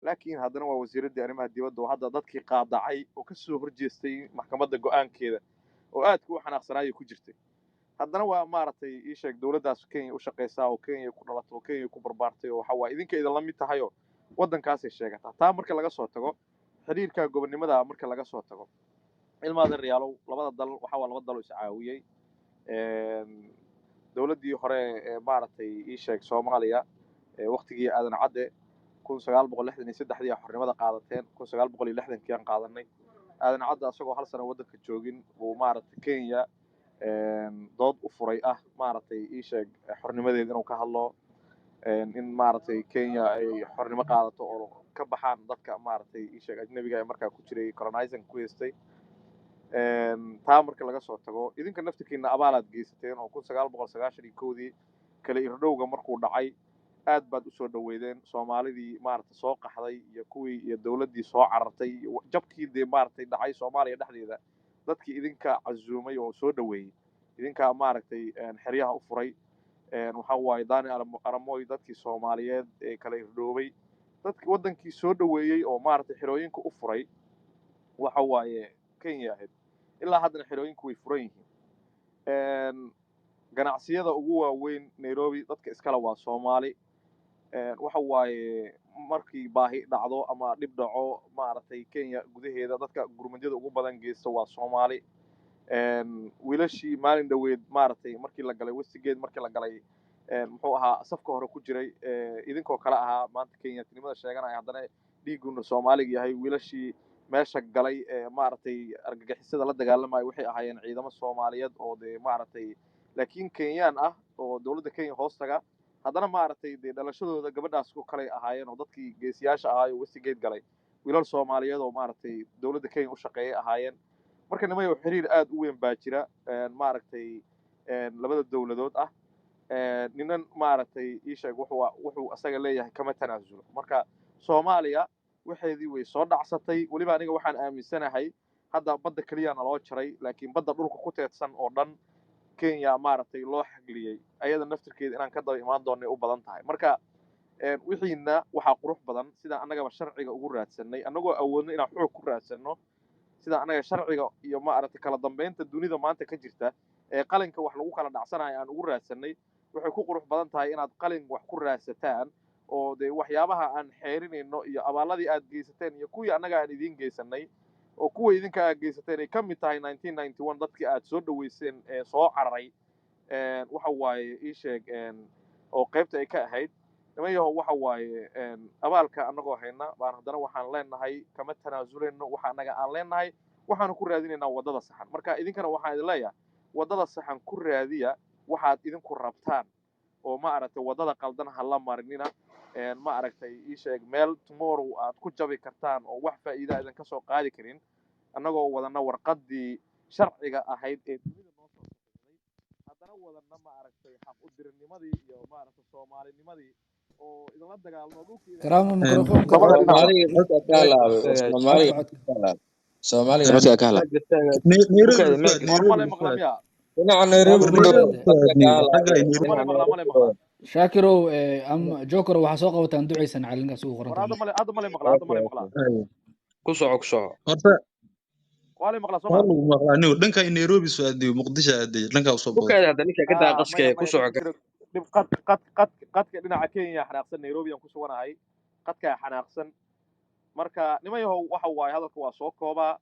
Laakiin haddana waa wasiiraddii arrimaha dibadda oo hadda dadkii qaadacay oo ka soo horjeestay maxkamadda go'aankeeda oo aadka u xanaaqsanaayay ku jirtay. Haddana waa maaragtay ii sheeg dowladdaas Kenya u shaqaysaa oo Kenya ku dhalatay oo Kenya ku barbaartay oo waxa waa idinka idinla mid tahayoo waddankaasay sheegataa. Taa marka laga soo tago, xiriirka gobonnimada marka laga soo tago, ilmaadan riyaalow, labada dal waxa waa laba dal oo iscaawiyey. Dowladdii hore ee maaragtay ii sheeg Soomaaliya waqtigii Aadan Cadde 1963-dii aa xornimada qaadateen, 1960-kii aan qaadanay. Aadan Cadde asagoo hal sano waddanka joogin buu maaragtay Kenya dood u furay ah maaragtay ii sheeg xornimadeeda inuu ka hadlo, in maaragtay Kenya ay xornimo qaadato oo ka baxaan dadka maaragtay ii sheeg ajnabiga ee markaa ku jiray colonizing ku haystay. Taa marka laga soo tago, idinka naftirkiina abaalaad geysateen oo 1991-dii kala irdhowga markuu dhacay aad baad usoo dhaweydeen Soomaalidii maaragtay soo qaxday iyo kuwii iyo dowladdii soo carartay iyo jabkii dee maaragtay dhacay Soomaaliya dhexdeeda. Dadkii idinka casuumay oo soo dhaweeyey, idinka maaragtay xeryaha u furay, waxa waaye Dani Aramoy, dadkii Soomaaliyeed ee kala irdhoobay, dadkii waddankii soo dhaweeyey oo maaragtay xerooyinka u furay waxa waaye Kenya ahayd. Ilaa haddana xerooyinku way furan yihiin. Ganacsiyada ugu waaweyn Nairobi dadka iskale waa Soomaali. Waxa waaye markii baahi dhacdo ama dhib dhaco maaragtay Kenya gudaheeda, dadka gurmadyada ugu badan geysta waa Soomaali. Wiilashii maalin dhoweed maaragtay markii la galay Westgate, markii la galay, muxuu ahaa, safka hore ku jiray, idinkoo kale ahaa, maanta Kenyatinimada sheeganaya haddana dhiiguna Soomaaliga yahay, wiilashii meesha galay ee maaragtay argagixisada la dagaalamaya waxay ahaayeen ciidamo Soomaaliyeed oo dee maaragtay laakiin Kenyaan ah oo dowladda Kenya hoos taga, haddana maaragtay dee dhalashadooda gabadhaas ku kalay ahaayeen oo dadkii geesiyaasha ahaa oo Westgate galay wiilal Soomaaliyeed oo maaragtay dowladda Kenya u shaqeeyay ahaayeen. Marka nimayow, xiriir aad u weyn baa jira maaragtay labada dowladood ah. Ninan maaragtay ii sheeg wuxuu asaga leeyahay kama tanaasulo. Marka Soomaaliya waxeedii way soo dhacsatay. Weliba aniga waxaan aaminsanahay hadda badda keliya naloo jaray, laakiin badda dhulka ku teedsan oo dhan Kenya maaragtay loo xagliyey, ayada naftirkeeda inaan ka daba imaan doonay u badan tahay. Marka wixiina waxaa qurux badan sida annagaba sharciga ugu raadsanay, annagoo awoodno inaan xoog ku raadsanno, sida annaga sharciga iyo maaragtay kala dambeynta dunida maanta ka jirta ee qalinka wax lagu kala dhacsanayo aan ugu raadsanay, waxay ku qurux badan tahay inaad qalin wax ku raadsataan oo dee waxyaabaha aan xeerinayno iyo abaalladii aad geysateen iyo kuwii annaga aan idiin geysanay oo kuwa idinka aad geysateen ay ka mid tahay 1991 dadkii aad soo dhaweyseen ee soo cararay, waxa waaye ii sheeg oo qaybta ay ka ahayd. Niman yahow, waxa waaye abaalka annagoo hayna baan haddana waxaan leenahay kama tanaasulayno waxa annaga aan leenahay, waxaanu ku raadinaynaa waddada saxan. Marka idinkana waxaan idin leeyahay waddada saxan ku raadiya waxaad idinku rabtaan oo ma aragtay waddada qaldan ha la marinina. Ma aragtay ii sheeg meel tomorrow aad ku jabi kartaan oo wax faa'iida idin ka soo qaadi karin, annagoo wadana warqaddii sharciga ahayd ee dunida noo soo saxiixday, haddana wadana ma aragtay xaq u dirinimadii iyo maaragtay Soomaalinimadii oo idinla dagaalno dhulkii idinka Karaama, mikrofoonka. Labada dhinac. Soomaaliga codka ka halaabay. Codka Soomaaliga codka. codka ka halaabay, Soomaaliga codka ka halaabay. Nairobi. War male maqla miya? Dhinaca Nairobi Shaakir ku dhow Nairobi. Codka ka halaabay. War male Dhinaca maqla, male Nairobi ku maqla. dhow. Shaakirow, ama Joker, waxaa soo qabataan ducaysan calinkaas ugu qoran War tahay. hadda male, hadda male maqla, hadda male maqla. Ku soco, ku soco. Horta waa lay maqlaa soo waa ma lagu maqlaa anigu. Dhanka Nairobi soo aaday, Muqdisho aaday, dhanka usoo Ku badan. kaadi hadda ninka ka daa maya qaskaya ku maya soco. dhib jiro dhib qad qad qad qadka dhinaca Kenya xanaaqsan, Nairobi aan ku suganahay, qadkaa xanaaqsan. Marka niman yahow, waxa waaye hadalka waa soo koobaa.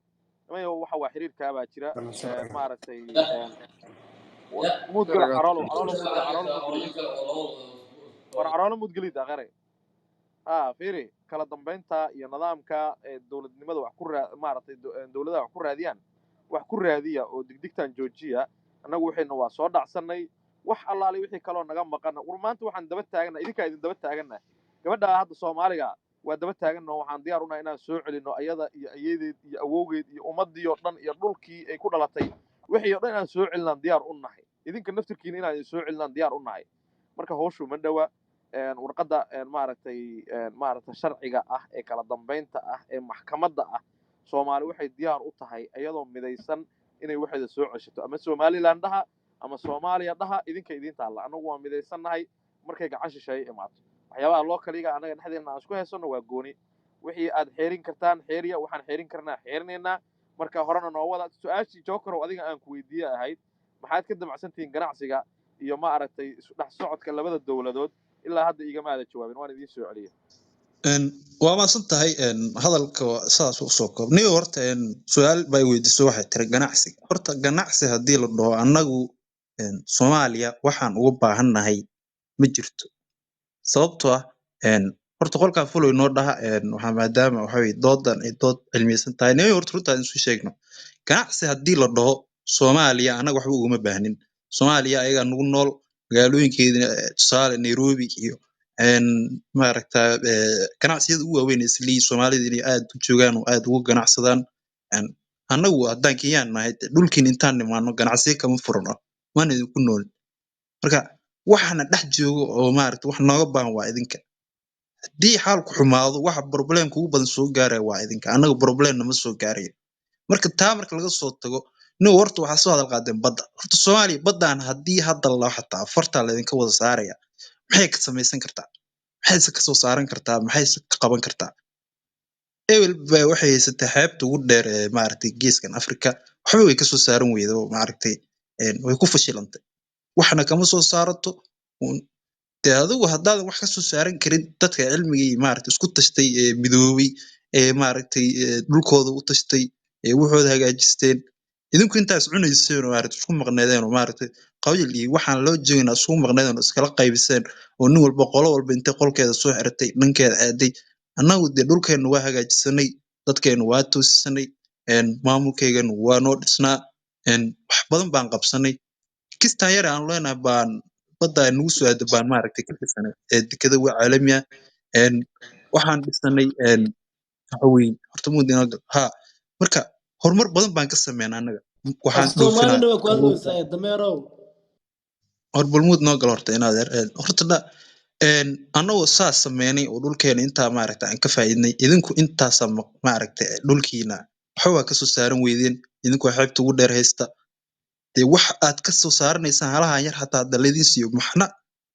Niman yahow, waxa waa xiriirkaa baa jira maaragtay mudgal carolo carolo mudgal carolo mudgelid war carolo mudgelid aqare fiiri kala dambeynta iyo nidaamka ee dowladnimada wax ku maaragtay dowladaha wax ku raadiyaan, wax ku raadiya oo digdigtan joojiya. Annagu waxayna waa soo dhacsanay, wax allaale wixii kaloo naga maqana. War maanta waxaan daba taagana idinkaa idin daba taagana, gabadha hadda Soomaaliga waa daba taagana. Waxaan diyaar unahay inaan soo celino ayada iyo ayeedeed iyo awowgeed iyo ummadii oo dhan iyo dhulkii ay ku dhalatay, wixii oo dhan inaan soo celinaan diyaar u nahay. Idinka naftirkiina inaan idin soo celinaan diyaar u nahay. Marka hawshu ma dhowa. Warqadda maaragtay maaragtay sharciga ah ee kala dambeynta ah ee maxkamadda ah, Soomaali waxay diyaar u tahay iyadoo midaysan inay waxeeda soo ceshato, ama Somaliland dhaha ama Soomaaliya dhaha, idinka idiin taalla. Annagu waa midaysannahay. Markay gacan shisheeye imaato, waxyaabaha loo kaliga annaga dhexdeena aan isku haysanno waa gooni. Wixii aad xeerin kartaan xeeriya, waxaan xeerin karnaa xeerinaynaa. Marka horena noo wada su-aashii Jokerow adiga aan ku weydiiye ahayd, maxaad ka damacsantihiin ganacsiga iyo, ma aragtay, isu dhex socodka labada dowladood? Ilaa hadda igama aada jawaabin, waan idiin soo celiyay. Waa mahadsan tahay. Hadalka saas u soo koob niyo. Horta su-aal bay weydiiso, waxay tiri ganacsiga. Horta ganacsi haddii la dhaho, annagu Soomaaliya waxaan uga baahannahay ma jirto, sababtoo ah horta qolkaa fuloy noo dhaha. Waxaa maadaama waxa weye doodan ay dood cilmiyeysan tahay, niyo, horta runtaan isu sheegno, ganacsi haddii la dhaho Soomaaliya annaga waxba uguma baahnin. Soomaaliya ayagaa nagu nool magaalooyinkeedina, tusaale Nairobi iyo maaragta ganacsiyada ugu waaweyn ee islii Soomaalida inay aad u joogaan oo aad ugu ganacsadaan. Annagu haddaan Kenyaan nahay, dee dhulkiin intaan nimaano ganacsiyo kama furno, mana idinku nool. Marka waxana dhex joogo oo maaragta wax nooga baahan waa idinka. Haddii xaalku xumaado, waxa problemka ugu badan soo gaaraya waa idinka, annaga problem nama soo gaarayo. Marka taa marka laga soo tago, no, horta waxaa soo hadal qaadeen badda. Horta Soomaaliya baddaan haddii hadda la xataa fartaa laydinka wada saaraya, maxay ka samaysan kartaa? Maxayse ka soo saaran kartaa? Maxayse ka qaban kartaa? Ebel ba waxay haysatay xeebta ugu dheer ee, maaragtay, geeskan Afrika. Waxba way kasoo saaran weyda oo, maaragtay, way ku fashilantay, waxna kama soo saarato. Dee adigu haddaadan wax kasoo saaran karin, dadka cilmigii, maaragtay, isku tashtay ee midoobay ee, maaragtay, ee dhulkooda u tashtay ee waxooda hagaajisteen, idinku intaas cunayseen oo, maaragtay, isku maqneedeen oo, maaragtay, qabiil iyo waxaan loo jeedin isku maqneedeen oo iskala qaybiseen oo nin walba qolo walba intay qolkeeda soo xiratay dhankeeda aaday, annagu dee dhulkeennu waa hagaajisanay, dadkeennu waa toosisanay, maamulkeyganu waa noo dhisnaa, wax badan baan qabsanay. Kistaan yar aan leenahay baan badda ay nagu soo aado baan, maaragtay, ka dhisanay ee dekada waa caalami ah. Waxaan dhisanay waxa weeye horta mud inoo gal ha. Marka horumar badan baan ka sameynaa annaga. Waxaan Af dhoofinaa Soomaalina waa ku kalluunka. hadlaysaa, dameerow. Hor balmuud noo galo horta inaad horta dha annagoo saas sameynay oo dhulkeena intaa, maaragta, aan ka faa'iidnay, idinku intaasa maaragta dhulkiina waxba waa kasoo saaran weydeen. Idinku waa xeebta ugu dheer haysta. Dee wax aad ka soo saaranaysaan halahan yar xataa hadda laydin siiyo, maxna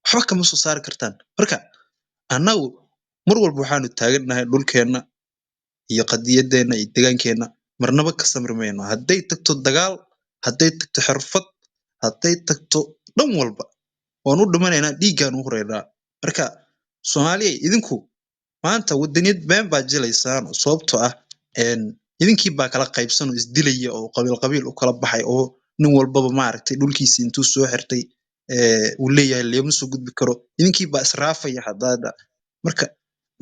waxba kama soo saari kartaan. Marka annagu mar walba waxaanu taagannahay dhulkeenna iyo qadiyadeenna iyo deegaankeenna, marnaba ka samri mayno. Hadday tagto dagaal, hadday tagto xirfad, hadday tagto dhan walba, waan u dhimanaynaa, dhiiggaan u horeynaa. Marka Soomaaliya, idinku maanta wadaniyad been baa jilaysaan, oo sababtoo ah idinkii baa kala qaybsan oo isdilaya oo qabiil qabiil u kala baxay oo nin walbaba, maaragtay, dhulkiisa intuu soo xirtay uu leeyahay leema soo gudbi karo. Idinkii baa israafaya hadaada. Marka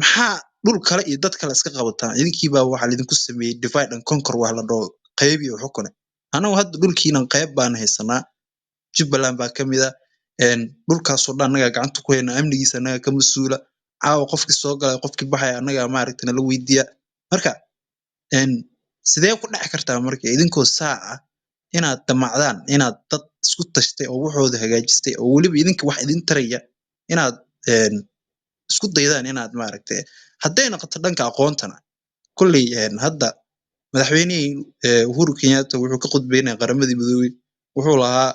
maxaa dhul kale iyo dad kale iska qabataan? Idinkii baa waxaa laidinku sameeyey divide and conquer, wax la dhaho qayb iyo xukune. Annagu hadda dhulkiinan qayb baan haysanaa, Jubbaland baa ka mid ah. Dhulkaasoo dhan annagaa gacanta ku hayna, amnigiisa annagaa ka mas-uula. Caawa qofkii soo galay, qofkii baxaya, annagaa, maaragtay, nala weydiiya. Marka sidee ku dhaci kartaa marka idinkoo saa ah inaad damacdaan inaad dad isku tashtay oo waxooda hagaajistay oo weliba idinka wax idin taraya inaad isku daydaan inaad, maaragtay, hadday noqoto dhanka aqoontana kolley hadda madaxweynihii Uhuru Kenyatta wuxuu ka khudbeynaya Qaramadii Midoobay. Wuxuu lahaa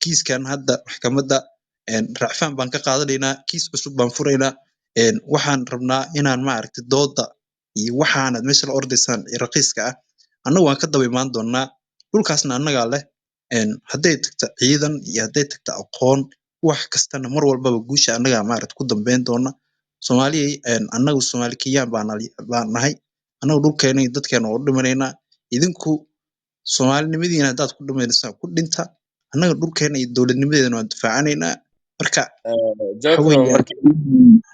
kiiskan hadda maxkamadda racfaan baan ka qaadanaynaa, kiis cusub baan furaynaa. Waxaan rabnaa inaan, maaragtay, dooda iyo waxaanad meesha la ordaysaan ee raqiiska ah annagu waan ka daba imaan doonaa. Dhulkaasna annagaa leh. Hadday tagto ciidan iyo hadday tagto aqoon, wax kastana mar walbaba guusha annagaa, maaragtay, ku dambeyn doona. Soomaaliya, annagu Soomaali Kenyaan baan nahay. Annagu dhulkeena iyo dadkeena waa u dhimanaynaa. Idinku Soomaalinimadiina haddaad ku dhimanaysaan ku dhinta, annaga dhulkeena iyo dowladnimadeena waan difaacanaynaa. Marka waxa Joker weeyaan marka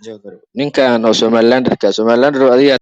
Joker ninkan oo Somalilanderka Somalilander adiga.